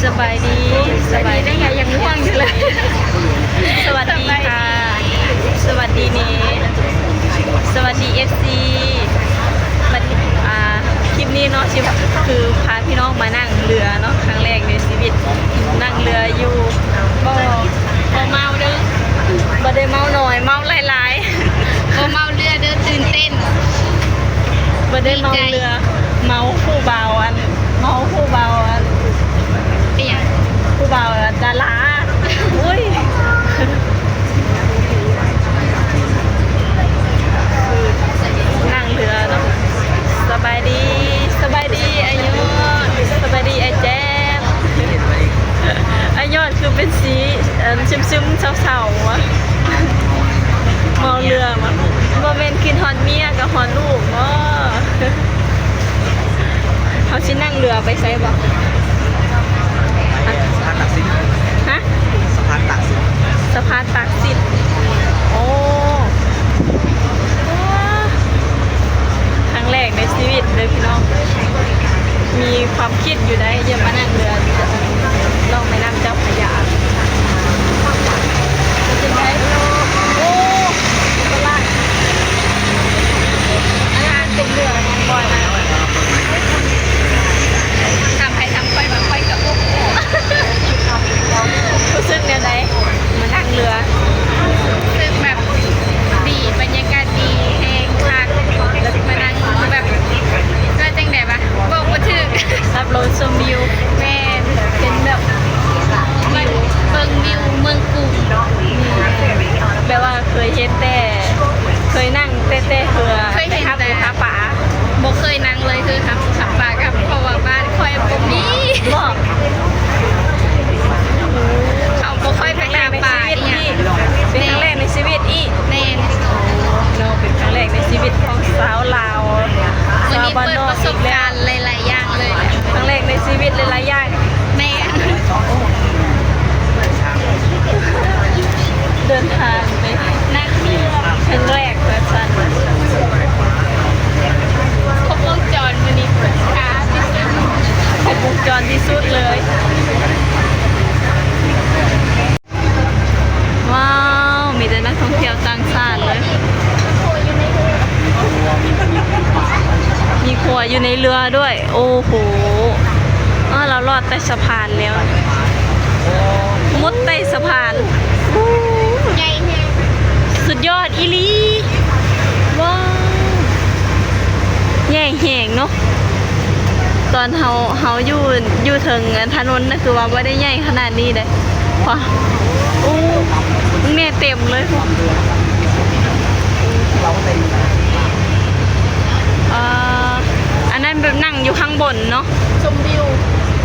ສະບາຍດີ ສະບາຍດີ ຍັງງ່ວງຢູ່ເລີຍ. ສະຫວັດດີຄ່ະ ສະຫວັດດີເນ ສະຫວັດດີເອັຟຊີ. ບັດ ອ່າ ຄລິບນີ້ເນາະ ຊິ ຄືພາພີ່ນ້ອງມານັ່ງເຮືອເນາະ ຄັ້ງແລກໃນຊີວິດ ນັ່ງເຮືອຢູ່ ບໍ່ ບໍ່ເມົາເດີ ບໍ່ໄດ້ເມົາໜ້ອຍ ເມົາຫຼາຍໆ ບໍ່ເມົາເຮືອເດີ ຕື່ນເຕັ້ນ ບໍ່ໄດ້ເມົາເຮືອ ເມົາຜູ້ບ່າວ ອັນ ເມົາຜູ້ບ່າວ ອັນ ອີຫຍັງ ຜູ້ບ່າວດາລາ ໂອ້ຍ ນັ່ງເຮືອເນາະ. ສະບາຍດີ ສະບາຍດີອ້າຍຍອດ ສະບາຍດີອ້າຍແຈມ. ອ້າຍຍອດຄືເປັນສີ ອັນ ຊຶມໆ ເສົ້າໆ ຫວາ ເມົາເຮືອຫວາ ບໍ່ແມ່ນຄິດຮອດເມຍກັບຮອດລູກບໍ? ເຮົາຊິນັ່ງເຮືອໄປໃສບໍ? ສະພານຕາກສິນ ຮະ? ສະພານຕາກສິນ ສະພານຕາກສິນ. ໂອ້ ຄັ້ງແລກໃນຊີວິດເດີພີ່ນ້ອງ ມີຄວາມຄິດຢູ່ໃດ໋ ຢາກມານັ່ງເຮືອຢູ່ ເນາະ ແມ່ນ້ຳເຈົ້າພະຍາ. ເປັນໃດ? ໂອ້ ຝຣັ່ງ ອັນນັ້ນເປັນເຮືອ ບໍ່ນະ ຖາມໃຜຖາມຂ້ອຍວ່າຂ້ອຍກະບໍ່ຮູ້. ຮູ້ສຶກແນວໃດ ມານັ່ງເຮືອ? ຮູ້ສຶກແບບດີ ບັນຍາກາດດີແຮງຄັກ ມານັ່ງແບບ ວ່າຈັ່ງໃດຫວາ ບອກບໍ່ຖືກ ຮັບລົມຊົມວິວ. ແມ່ນ ເປັນແບບ ເບິ່ງວິວເມືອງກຸງ. ແບບວ່າເຄີຍເຫັນແຕ່ ເຄີຍນັ່ງແຕ່ ແຕ່ເຮືອ ເຄີຍເຫັນແຕ່ ໄປຫາປູຫາປາ ບໍ່ເຄີຍນັ່ງເລີຍ ຄືຫາປູຫາປາ ກໍເພາະວ່າບ້ານຂ້ອຍບໍ່ມີ. ບໍ່ ເຮົາບໍ່ຄ່ອຍໄປຫາປາອີ່ຫຍັງ. ເປັນຄັ້ງແລກໃນຊີວິດອີກ. ແມ່ນ ເນາະ ເປັນຄັ້ງແລກໃນຊີວິດຂອງສາວລາວ ມື້ນີ້ເປີດປະສົບການຫຼາຍໆຢ່າງເລີຍ. ຄັ້ງແລກໃນຊີວິດຫຼາຍໆຢ່າງ. ແມ່ນ ເດີນທາງໄປນັ່ງເຮືອຄັ້ງແລກວ່າຊັ້ນ. ຄົບວົງຈອນມື້ນີ້ ຄົບວົງຈອນທີ່ສຸດເລີຍ. ວ້າວ ມີແຕ່ນັກທ່ອງທ່ຽວຕ່າງຊາດເລີຍ. ມີຄົວຢູ່ໃນເຮືອດ້ວຍ. ໂອ້ໂຫ ເອີ ລາວລອດໃຕ້ສະພານແລ້ວ ໝົດໃຕ້ສະພານ. ໂອ້ ໃຫຍ່ແຮງ ສຸດຍອດອີ່ຫຼີ. ວ້າວ ໃຫຍ່ແຮງເນາະ. ຕອນເຮົາ ເຮົາຢູ່ ຢູ່ເທິງອັນຖະໜົນນະ ຄືວ່າບໍ່ໄດ້ໃຫຍ່ຂະໜາດນີ້ເດ້. ວ້າ ໂອ້ ເບິ່ງແດ່ ເຕັມເລີຍ. ເອີ ອັນນັ້ນແບບນັ່ງຢູ່ຂ້າງບົນເນາະ ຊົມວິວ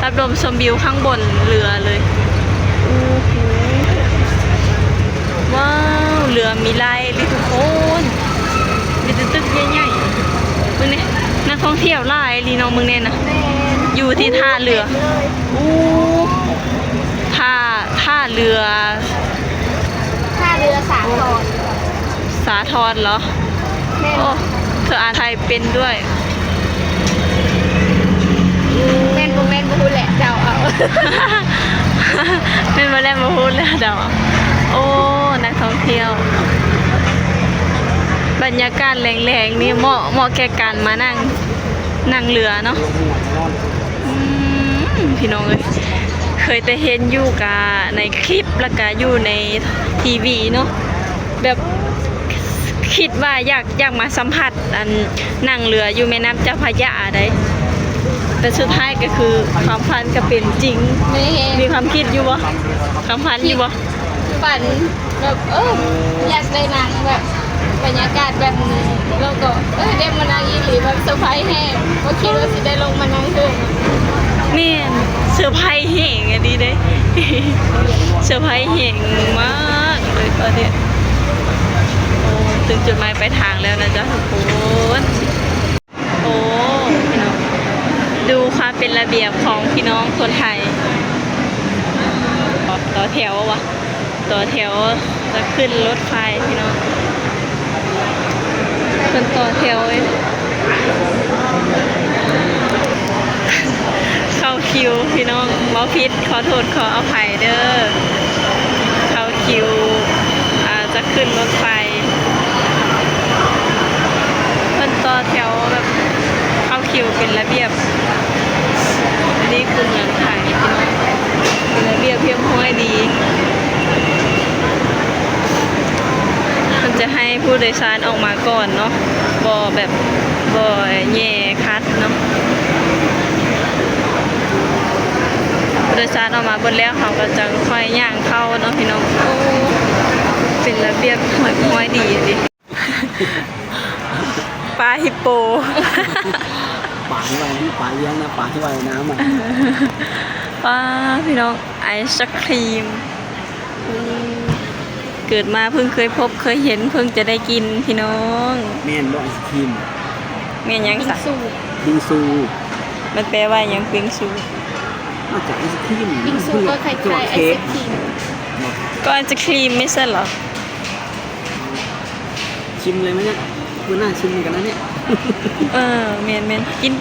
ຮັບລົມຊົມວິວຂ້າງບົນເຮືອເລີຍ. ໂອ້ໂຫ ວ້າວ ເຮືອມີຫຼາຍອີ່ຫຼີທຸກຄົນ. ມີແຕ່ຕຶກໃຫຍ່ໆ ເບິ່ງແດ່ ນັກທ່ອງທ່ຽວຫຼາຍອີ່ຫຼີເນາະ ເບິ່ງແດ່ນະ. ແມ່ນ ຢູ່ທີ່ທ່າເຮືອ. ໂອ້ ທ່າ ທ່າເຮືອ ທ່າເຮືອສາທອນ ສາທອນເຫລອ? ແມ່ນ ໂອ້ ເພິ່ນອ່ານໄທເປັນດ້ວຍ. ແມ່ນບໍ່ແມ່ນບໍ່ຮູ້ແຫຼະ ເດົາເອົາ. ແມ່ນບໍ່ແມ່ນບໍ່ຮູ້ແຫຼະ ເດົາເອົາ. ໂອ້ ນັກທ່ອງທ່ຽວ ບັນຍາກາດແລງໆນີ້ເໝາະ ເໝາະແກ່ການມານັ່ງ ນັ່ງເຮືອເນາະ. ອືມ ພີ່ນ້ອງເອີຍ ເຄີຍແຕ່ເຫັນຢູ່ກະໃນຄລິບ ແລ້ວກະຢູ່ໃນທີວີເນາະ ແບບ ຄິດວ່າຢາກ ຢາກມາສຳຜັດ ອັນ ນັ່ງເຮືອຢູ່ແມ່ນ້ຳເຈົ້າພະຍາໃດ໋ ແຕ່ສຸດທ້າຍກໍຄືຄວາມຝັນກໍເປັນຈິງ. ແມ່ນ ມີຄວາມຄິດຢູ່ບໍ່? ຄວາມຝັນຢູ່ບໍ່? ຝັນແບບ ເອີ ຢາກໄດ້ນັ່ງແບບບັນຍາກາດແບບນີ້ ແລ້ວກໍ ເອີ ໄດ້ມານັ່ງອີ່ຫຼີ ແບບເຊີໄພແຮງ ບໍ່ຄິດວ່າຊິໄດ້ລົງມານັ່ງເທິງ. ແມ່ນ ເຊີໄພແຮງອີ່ຫຼີເດ້ ເຊີໄພແຮງມາກເລີຍຕອນນີ້. ໂອ້ ເຖິງຈຸດໝາຍປາຍທາງແລ້ວນະຈ໊ະທຸກຄົນ. ໂອ້ ພີ່ນ້ອງ ດູຄວາມເປັນລະບຽບຂອງພີ່ນ້ອງຄົນໄທ. ຕໍ່ແຖວຫວາ ຕໍ່ແຖວຈະຂຶ້ນລົດໄຟພີ່ນ້ອງ. ເພິ່ນຕໍ່ແຖວເລີຍ ເຂົ້າຄ ຄິວພີ່ນ້ອງ ເວົ້າຜິດ ຂໍໂທດຂໍອະໄພເດີ. ເຂົ້າຄິວ ອ່າ ຈະຂຶ້ນລົດໄຟ ເພິ່ນຕໍ່ແຖວແບບເຂົ້າຄິວເປັນລະບຽບ. ອັນນີ້ຄືເມືອງໄທ ເປັນລະບຽບຮຽບຮ້ອຍດີ. ເພິ່ນຈະໃຫ້ຜູ້ໂດຍສານອອກມາກ່ອນເນາະ ບໍ່ແບບ ບໍ່ແຍ່ຄັດເນາະ. ຜູ້ໂດຍສານອອກມາເບິດແລ້ວ ເຮົາກໍຈັ່ງຄ່ອຍຍ່າງເຂົ້າເນາະພີ່ນ້ອງ. ໂອ້ ເປັນລະບຽບຮຽບຮ້ອຍດີອີ່ຫຼີ. ປາຮິບໂປ ປາທີ່ວ່າຍ ປາລ້ຽງນະ ປາທີ່ວ່າຍນ້ຳອະ. ປາ ພີ່ນ້ອງ ໄອສະຄຣີມ. ອືມ ເກີດມາເພິ່ງເຄີຍພົບເຄີຍເຫັນ ເພິ່ງຈະໄດ້ກິນພີ່ນ້ອງ. ແມ່ນບໍ່ໄອສະຄຣີມ? ແມ່ນຫຍັງຊະ? ບິງຊູ. ມັນແປວ່າຫຍັງ ບິງຊູ? ມາຈາກໄອສະຄຣີມ. ບິງຊູກໍຄ້າຍໆໄອສະຄຣີມ. ກໍໄອສະຄຣີມ ບໍ່? ກໍໄອສະຄຣີມ ບໍ່ຊັ້ນເຫລອ? ຊິມເລີຍໄໝ? ມື້ໜ້າຊິມກັນນະເນຍ. ເອີ ແມ່ນໆ ກິນໆ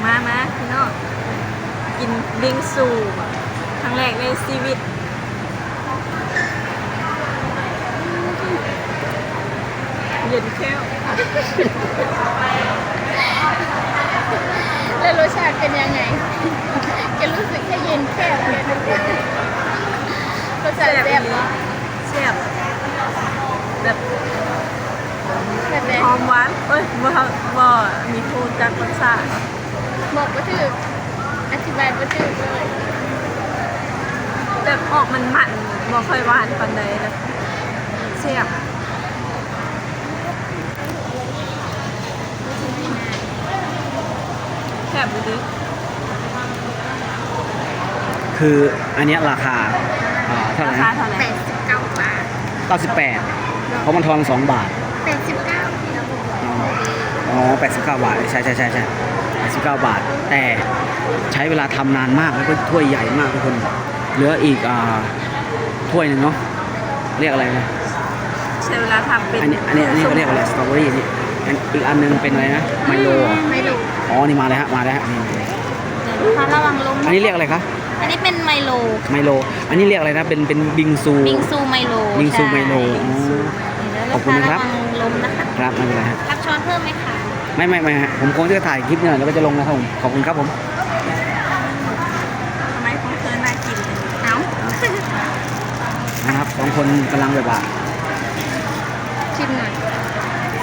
ໆ. ມາ ມາ ພີ່ນ້ອງ ກິນບິງຊູຄັ້ງແລກໃນຊີວິດ. ເຢັນແຂ້ວ. ແລ້ວລົດຊາດເປັນຍັງໄງ? ກໍຮູ້ສຶກແຄ່ເຢັນແຄ່ ລົດຊາດແຊບບໍ່? ແຊບ ແບບ ແບບໃດ? ຫອມຫວານ ເອີຍ ບໍ່ ບໍ່ມີຜູ້ຈັກລົດຊາດ ບອກບໍ່ຖືກ ອະທິບາຍບໍ່ຖືກເລີຍ. ແບບອອກມັນໆ ບໍ່ຄ່ອຍຫວານປານໃດ ແບບແຊບ. ແຊບອີ່ຫຼີ. ຄືອັນເນີ້ຍລາຄາ ອ່າ ເທົ່າໃດນະ? ລາຄາເທົ່າໃດ? ແປດສິບເກົ້າບາດ. ເກົ້າສິບແປດ ເພາະມັນທອນສອງບາດ. ແປດສິບເກົ້າ. ອໍ ອໍ ແປດສິບເກົ້າບາດ. ໃຊ່ໆໆໆ ແປດສິບເກົ້າບາດ ແຕ່ໃຊ້ເວລາທຳນານມາກ ແລ້ວກໍຖ້ວຍໃຫຍ່ມາກທຸກຄົນ. ເຫຼືອອີກ ອ່າ ຖ້ວຍໜຶ່ງເນາະ ລຽກອະໄລນະ? ໃຊ້ເວລາທຳເປັນ ອັນນີ້ ອັນນີ້ ອັນນີ້ເຂົາລຽກອະໄລ? ສະຕໍເບີຣີນີ້. ອັນ ອີກອັນໜຶ່ງເປັນອະໄລນະ? ໄມໂລ. ໄມໂລ. ອໍ ນີ້ມາແລ້ວຮະ ມາແລ້ວຮະ ນີ້ ນີ້ ນີ້. ລະວັງລົມ. ອັນນີ້ລຽກອະໄລຄະ? ອັນນີ້ເປັນໄມໂລ. ໄມໂລ. ອັນນີ້ລຽກອະໄລນະ? ເປັນ ເປັນບິງຊູ. ບິງຊູໄມໂລ. ບິງຊູໄມໂລ. ໃຊ່ ອໍ ຂອບຄຸນນະຄັບ. ລະວັງລົມນະຄະ. ຄັບ ໄມ່ເປັນໄລຮະ. ຮັບຊ້ອນເພີ່ມໄໝຄະ? ໄມ່ ໄມ່ ໄມ່ຮະ ຜົມຄົງຈະຖ່າຍຄລິບນີ້ແລ້ວກໍຈະລົງນະຄັບຜົມ. ຂອບຄຸນຄັບຜົມ. ທຳໄມຂອງເພິ່ນໜ້າກິນ? ເອົ້າ ນະຄັບ ສອງຄົນກຳລັງແບບວ່າ ຊິມໜ້ອຍ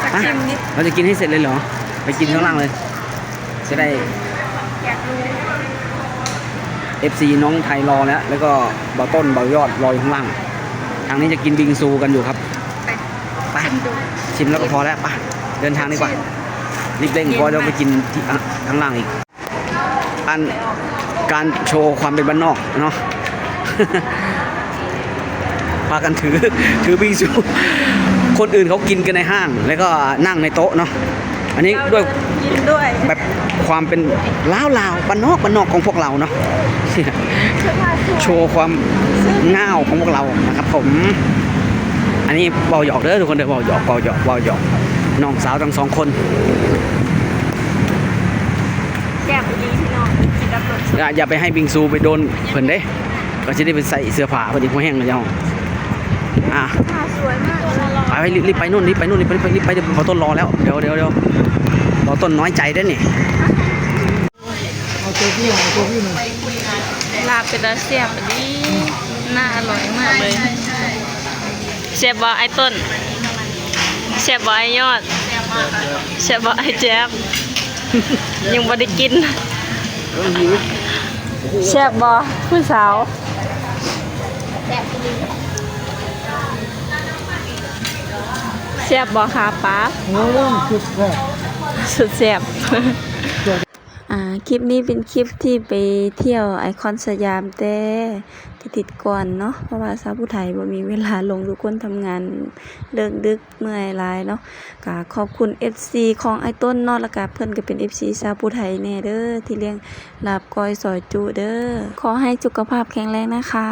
ສັກ ອ່ະ ຊິມນິດ. ເຮົາຈະກິນໃຫ້ເສັດເລີຍເຫລອ? ໄປກິນຂ້າງລ່າງເລີຍ ຈະໄດ້ ຢາກຮູ້. ເອັຟຊີນ້ອງໄທລໍແລ້ວ ແລ້ວກໍບ່າວຕົ້ນ ບ່າວຍອດ ລໍຢູ່ຂ້າງລ່າງ. ທາງນີ້ຈະກິນບິງຊູກັນຢູ່ຄັບ. ໄປ ໄປ ຊິມແລ້ວກໍພໍແລ້ວ ໄປ ເດີນທາງດີກວ່າ. ຊິມ ຣີບເລັ່ງ ເຢັນ ເພາະວ່າຕ້ອງໄປກິນທີ່ ອ່າ ຂ້າງລ່າງອີກ. ການ ການໂຊຄວາມເປັນບ້ານນອກເນາະ ພາກັນຖື ຖືບິງຊູ. ຄົນອື່ນເຂົາກິນກັນໃນຫ້າງ ແລ້ວກໍນັ່ງໃນໂຕະເນາະ ອັນນີ້ດ້ວຍ ກິນດ້ວຍ ແບບຄວາມເປັນລາວໆ ບ້ານນອກ ບ້ານນອກຂອງພວກເຮົາເນາະ. ໂຊຄວາມງ່າວຂອງພວກເຮົານະຄັບຜົມ. ອັນນີ້ເວົ້າຫຍອກເດີທຸກຄົນເດີ ເວົ້າຫຍອກ ເວົ້າຫຍອກ ເວົ້າຫຍອກ ນ້ອງສາວທັງສອງຄົນ. ແຊບອີ່ຫຼີພີ່ນ້ອງ ກິນກັບລົດ ຢ່າ ຢ່າໄປໃຫ້ບິງຊູໄປໂດນເພິ່ນເດ້ ກໍຊິໄດ້ໄປໃສ່ເສື້ອຜ້າເພິ່ນອີກ ບໍ່ແຫ້ງແລ້ວເຈົ້າ. ອ່າ ສວຍມາກ ໄປ ໄປ ຣີບ ຣີບໄປໂນ່ນ ຣີບໄປໂນ່ນ ຣີບໄປ ຣີບໄປ ຣີບໄປ ເດີ ບ່າວຕົ້ນລໍແລ້ວ. ດຽວ ດຽວ ດຽວ ບ່າວຕົ້ນນ້ອຍໃຈເດ້ນີ້. ເອົາໂຕນີ້ ເອົາໂຕນີ້ໜຶ່ງ. ລາບເປັນຕາແຊບອີ່ຫຼີ ໜ້າອະລ່ອຍມາກເລີຍ. ແຊບບໍ່ອ້າຍຕົ້ນ? ແຊບບໍ່ອ້າຍຍອດ? ແຊບບໍ່ອ້າຍແຈ໊ບ? ຍັງບໍ່ໄດ້ກິນ. ເອີ ຫິວ. ແຊບບໍ່ຜູ້ສາວ? ແຊບອີ່ຫຼີ. ແຊບບໍ່ຄະປາ? ໂອ້ຍ ສຸດແຊບ ສຸດແຊບ. ອ່າ ຄລິບນີ້ເປັນຄລິບທີ່ໄປທ່ຽວໄອຄອນສະຫຍາມແຕ່ອາທິດກ່ອນເນາະ ເພາະວ່າຊາວຜູ້ໄທບໍ່ມີເວລາລົງ ທຸກຄົນທຳງານເລີກດຶກ ເມື່ອຍຫຼາຍເນາະ. ກະຂອບຄຸນເອັຟຊີຂອງອ້າຍຕົ້ນເນາະ ແລ້ວກະເພິ່ນກະເປັນເອັຟຊີຊາວຜູ້ໄທແດ່ເດີ ທີ່ລ້ຽງລາບກ້ອຍຊອຍຈຸເດີ. ຂໍໃຫ້ສຸຂະພາບແຂງແຮງນະຄະ.